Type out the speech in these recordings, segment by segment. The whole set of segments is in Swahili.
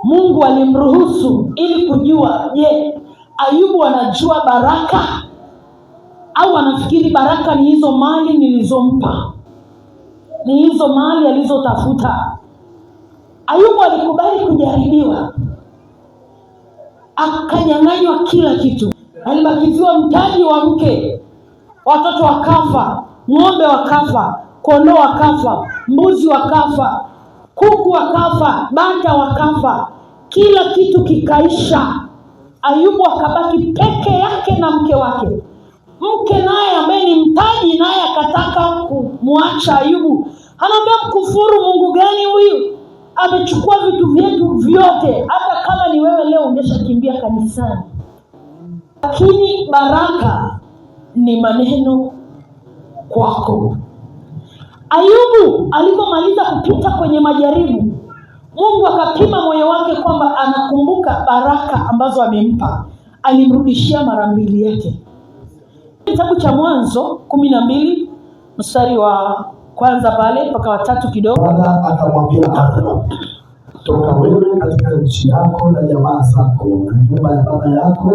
Mungu alimruhusu ili kujua, je, Ayubu anajua baraka au anafikiri baraka ni hizo mali nilizompa, ni hizo mali alizotafuta. Ayubu alikubali kujaribiwa, akanyang'anywa kila kitu, alibakiziwa mtaji wa mke, watoto wakafa, ng'ombe wakafa, kondoo wakafa, mbuzi wakafa, kuku wakafa, bata wakafa, kila kitu kikaisha. Ayubu akabaki peke yake na mke wake. Mke naye ambaye ni mtaji, naye akataka kumwacha Ayubu. Anaambia, mkufuru Mungu gani huyu? Amechukua vitu vyetu vyote. Hata kama ni wewe leo ungeshakimbia kanisani. Lakini baraka ni maneno kwako. Ayubu alipomaliza kupita kwenye majaribu, Mungu akapima moyo wake kwamba anakumbuka baraka ambazo amempa, alimrudishia mara mbili yake. Kitabu cha Mwanzo 12 mstari wa kwanza pale mpaka watatu kidogo. Bwana akamwambia Abrahamu, toka wewe katika nchi yako na jamaa zako na nyumba ya baba yako,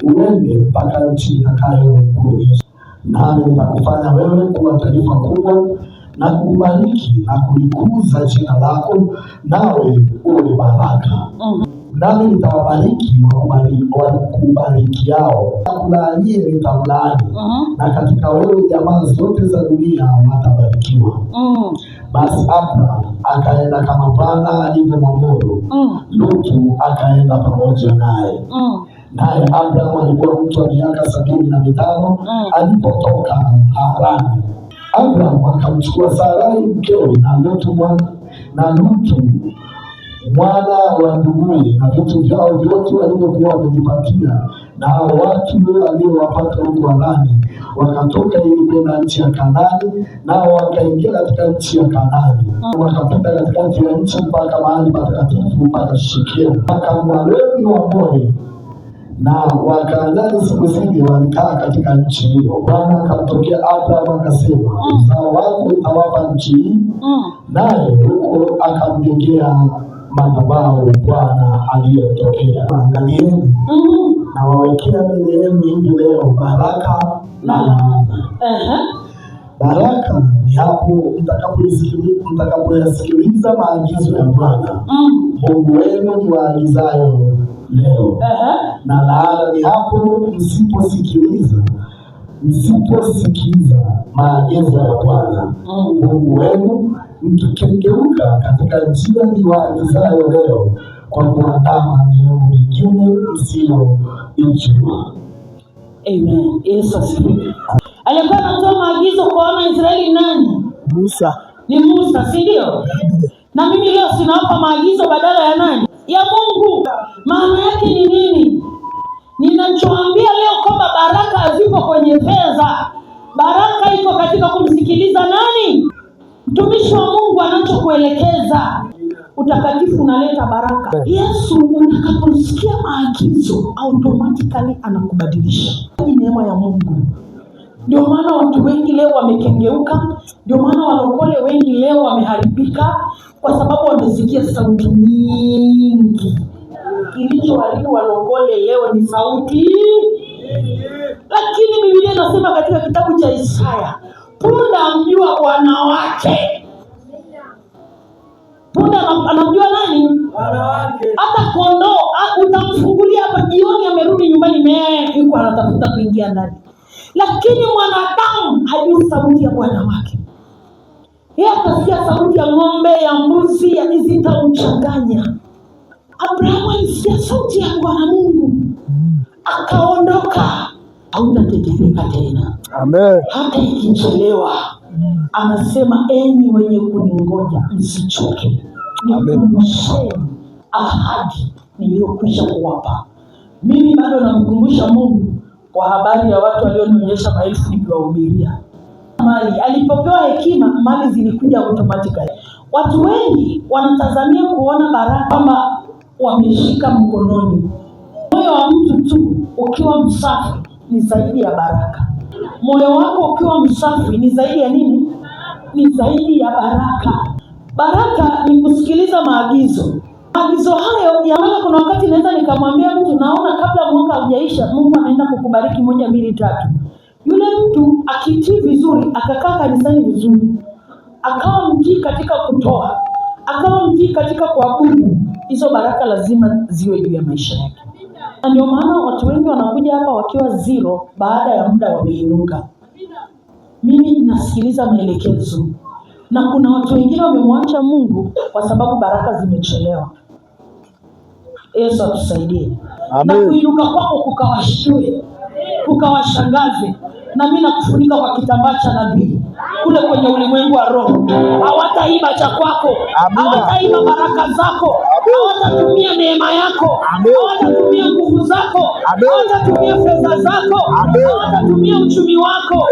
uende mpaka nchi nitakayokuonyesha, nami nitakufanya wewe kuwa taifa kubwa na kukubariki na kulikuza jina lako, nawe uwe baraka. Nami nitawabariki wakubarikiao, na kulaanie nitamlaani, na katika wewe jamaa zote za dunia watabarikiwa. Basi Abraham akaenda kama Bwana alivyomwamuru. Lutu akaenda pamoja naye. Naye Abraham alikuwa mtu wa miaka 75 alipotoka Harani. Abraham akamchukua Sarai mkewe na Lutu mwana wa nduguye na vitu vyao vyote walivyokuwa wamejipatia na hao watu waliowapata huko Harani, wakatoka ili kwenda nchi ya Kanaani, nao wakaingia katika nchi ya Kanaani. Wakapita katikati ya nchi mpaka mahali patakatifu mpaka Shekemu, mpaka mwaloni wa More, na Wakanaani siku zile walikaa katika nchi hiyo. Bwana akamtokea Abrahamu akasema, uzao wako utawapa nchi hii, naye huko akamjengea madhabahu Bwana aliyemtokea. Angalieni, nawawekea mbele yenu hivi leo baraka na laana. Baraka ni hapo mtakapoyasikiliza maagizo ya Bwana Mungu wenu niwaagizayo leo, na laana ni hapo msiposikiza maagizo ya Bwana Mungu wenu, mkikengeuka katika njia niwaagizayo leo, kwa kuandama miungu mingine msiyoijua. Amen. Yesu asifiwe. Alikuwa anatoa maagizo kwa wana Israeli nani? Musa. Ni Musa, si ndio? Na mimi leo sinawapa maagizo badala ya nani? Ya Mungu. Maana yake ni nini? Ninachoambia leo kwamba baraka hazipo kwenye fedha. Baraka iko katika kumsikiliza nani? Mtumishi wa Mungu anachokuelekeza. Utakatifu unaleta baraka. Yesu, utakaposikia maagizo automatically anakubadilisha. Ni neema ya Mungu. Ndio maana watu wengi leo wamekengeuka, ndio maana walokole wengi leo wameharibika, kwa sababu wamesikia sauti nyingi. Kilichoharibu walokole leo ni sauti. Lakini Biblia inasema katika kitabu cha Isaya, punda amjua bwana wake. Punda anamjua nani? Hata kondoo utamfungulia hapa jioni, amerudi nyumbani, mee yuko anatafuta kuingia ndani. Lakini mwanadamu hajui sauti ya bwana wake. Yeye atasikia sauti ya ng'ombe, ya mbuzi, ya zitamchanganya. Abrahamu alisikia sauti ya Bwana Mungu akaondoka. Hautatetereka tena. Amen. Hata ikichelewa, anasema enyi wenye kuningoja msichoke, nikumbusheni ahadi niliyokwisha kuwapa. Mimi bado namkumbusha Mungu kwa habari ya watu walionionyesha maelfu nikiwahubiria. Mali alipopewa hekima, mali zilikuja automatically. Watu wengi wanatazamia kuona baraka kwamba wameshika mkononi. Moyo wa mtu tu ukiwa msafi ni zaidi ya baraka. Moyo wako ukiwa msafi ni zaidi ya nini? Ni zaidi ya baraka. Baraka ni kusikiliza maagizo. Maagizo hayo ya maana, kuna wakati naweza nikamwambia mtu, naona kabla mwaka haujaisha Mungu anaenda kukubariki 1, 2, 3. Yule mtu akitii vizuri, akakaa kanisani vizuri, akawa mtii katika kutoa, akawa mtii katika kuabudu, hizo baraka lazima ziwe juu ya maisha yake. Na ndio maana watu wengi wanakuja hapa wakiwa zero, baada ya muda wameinuka. Mimi nasikiliza maelekezo, na kuna watu wengine wamemwacha Mungu kwa sababu baraka zimechelewa. Yesu atusaidie. Amen. Na kuinuka kwako kukawashtue, kukawashangaze. Na mimi nakufunika kwa kitambaa cha nabii kule kwenye ulimwengu wa roho. Hawataiba cha kwako, hawataiba baraka zako, hawatatumia neema yako, hawatatumia nguvu zako, hawatatumia fedha zako, hawatatumia uchumi wako.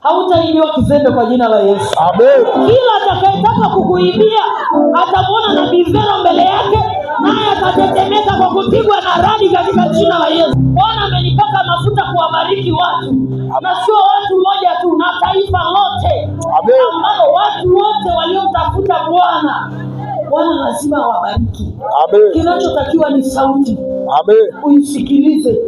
Hautaibiwa kizembe kwa jina la Yesu. Amen. Kila atakayetaka kukuibia atamwona nabii Vero mbele yake, naye atatetemeka kwa kupigwa na radi katika jina la Yesu. Bwana amenipaka mafuta kuwabariki watu, na sio watu mmoja tu, na taifa lote, ambalo watu wote waliomtafuta Bwana, Bwana lazima awabariki. Amen. Kinachotakiwa ni sauti. Amen. Uisikilize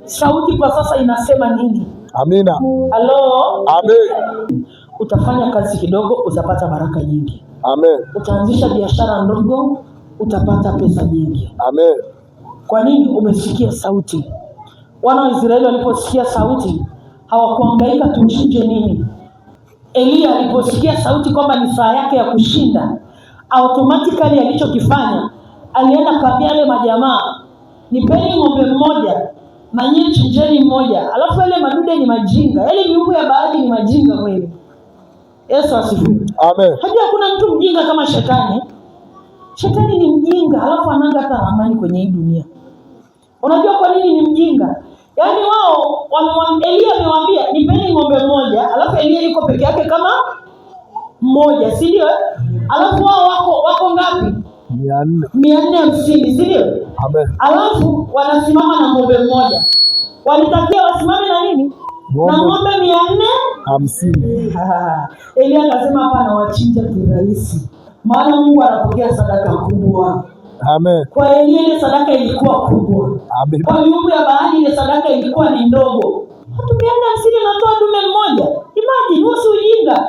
sauti kwa sasa inasema nini. Amina. Hello. Amen. Utafanya kazi kidogo, utapata baraka nyingi. Amen. Utaanzisha biashara ndogo, utapata pesa nyingi. Amen. Kwa nini? Umesikia sauti. Wana wa Israeli waliposikia sauti hawakuhangaika tuchinje nini. Eliya aliposikia sauti kwamba ni saa yake ya kushinda, automatically alichokifanya alienda kuambia yale majamaa, nipeni ng'ombe mmoja na nyinyi chinjeni mmoja. Alafu yale madude ni majinga, yale miungu ya baadhi ni majinga kweli. Yesu asifiwe. Amen. Hajua kuna mtu mjinga kama shetani. Shetani ni mjinga, alafu anaanga hata amani kwenye hii dunia. Unajua kwa nini ni mjinga? Yaani wao Eliya amewaambia nipeni ng'ombe mmoja, alafu Eliya yuko peke yake kama mmoja, si ndio? Alafu wao wako ngapi? 400. 450, si ndio? Amen. Alafu wanasimama na ng'ombe mmoja. Walitakiwa wasimame na nini? Na ng'ombe 450. Eliya akasema hapa anawachinja kirahisi, maana Mungu anapokea sadaka kubwa. Amen. Kwa Eliya ile sadaka ilikuwa kubwa. Amen. Kwa miungu ya Baali ile sadaka ilikuwa ni ndogo. Watu 450 natoa dume mmoja. Imagine, huo si ujinga?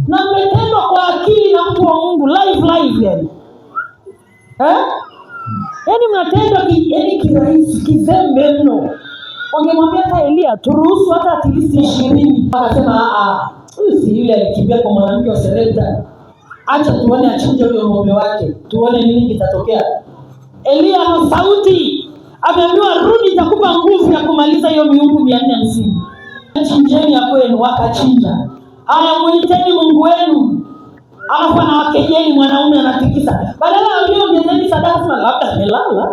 Na mmetendwa kwa akili na mtu wa Mungu live yani. Yaani mnatendwa yaani kirahisi, kizembe mno. Wangemwambia hata Eliya turuhusu hata at least 20. Akasema huyu si yule alikimbia kwa mwanamke wa Sarepta. Acha tuone achinje huyo ng'ombe wake, tuone nini kitatokea. Eliya ana sauti, ameambiwa rudi, nitakupa nguvu ya kumaliza hiyo miungu 450. Chinjeni ya kwenu, wakachinja. Haya, muiteni Mungu wenu. Alafu anawakejeli mwanaume anatikisa. Badala ya hiyo ongezeni sadaka, sema labda amelala.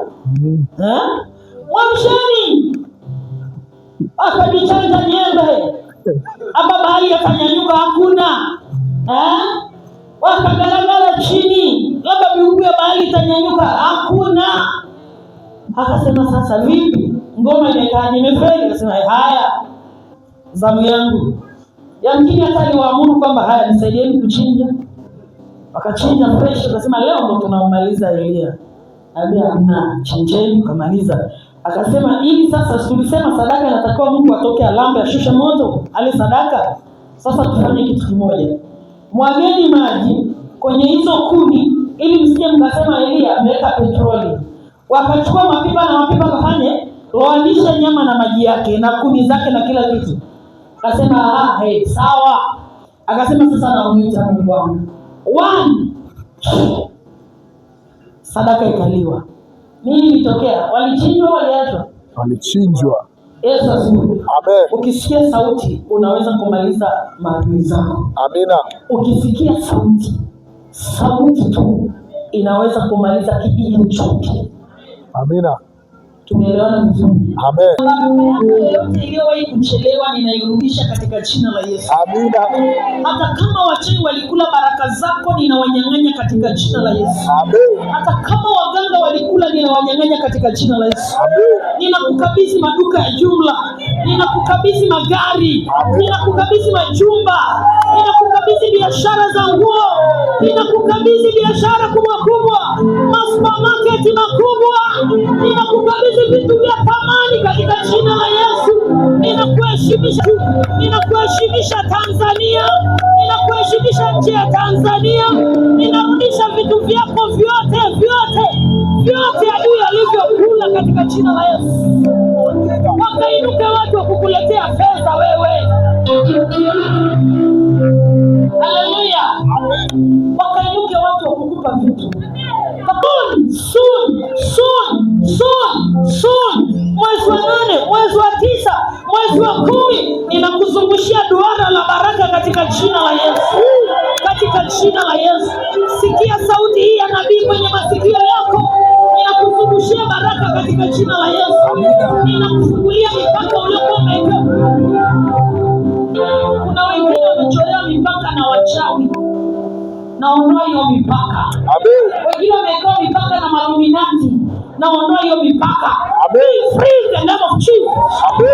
Mwamsheni. Akajichanja nyembe. Hapa bahari akanyanyuka hakuna. Wakagaragara chini, labda miungu ya bahari itanyanyuka, hakuna. Akasema sasa vipi? Ngoma imekaa nimefeli. Akasema haya, zamu yangu. Yamkini hata aliwaamuru kwamba haya nisaidieni kuchinja. Wakachinja fresh, akasema leo ndo tunamaliza Eliya. Ambia hamna, chinjeni kamaliza. Akasema ili sasa tulisema sadaka inatakiwa Mungu atoke alambe ashushe moto ale sadaka. Sasa tufanye kitu kimoja. Mwageni maji kwenye hizo kuni ili msije mkasema Eliya ameweka petroli. Wakachukua mapipa na mapipa kafanye loanisha nyama na maji yake na kuni zake na kila kitu. Akasema hey, sawa. Akasema sasa namuita Mungu wangu. 1 Sadaka ikaliwa. Nini ilitokea? Walichinjwa, waliachwa? Walichinjwa. Yesu asifiwe. Amen. Ukisikia sauti unaweza kumaliza maadui zako. Amina. Ukisikia sauti, sauti tu inaweza kumaliza kijiji chote. Amina. Tumeelewana vizuri? Amen. Baraka yako yoyote iliyowahi kuchelewa ninairudisha katika jina la Yesu. Amina. Hata kama wachawi walikula baraka zako, ninawanyang'anya katika jina la Yesu. Amen. Hata kama waganga walikula, ninawanyang'anya katika jina la Yesu. Amen. Ninakukabidhi maduka ya jumla, ninakukabidhi magari, ninakukabidhi majumba, ninakukabidhi biashara za nguo, ninakukabidhi biashara kubwa kubwa, masupermarket makubwa, ninakukabidhi vitu vya thamani katika jina la Yesu. Ninakuheshimisha, ninakuheshimisha Tanzania, ninakuheshimisha nchi ya Tanzania, ninarudisha vitu vyako vyote vyote vyote adui alivyokula katika jina la Yesu. Wakainuke watu wa kukuletea fedha wewe. Haleluya! Wakainuke watu wa kukupa vitu. Soon, soon, soon, soon, soon. Mwezi wa 8, mwezi wa 9, mwezi wa 10, ninakuzungushia duara la baraka katika jina la Yesu. Katika jina la Yesu. Sikia sauti hii ya nabii kwenye masikio yako. Ninakuzungushia baraka katika jina la Yesu. Ninakufungulia mipaka uliokuwa umewekewa. Kuna wengine wamechorea mipaka na wachawi. Naondoa hiyo mipaka. Amen. Wengine wamewekewa mipaka na maluminati. Naondoa hiyo mipaka. Amen. Be free in the name of Jesus. Amen.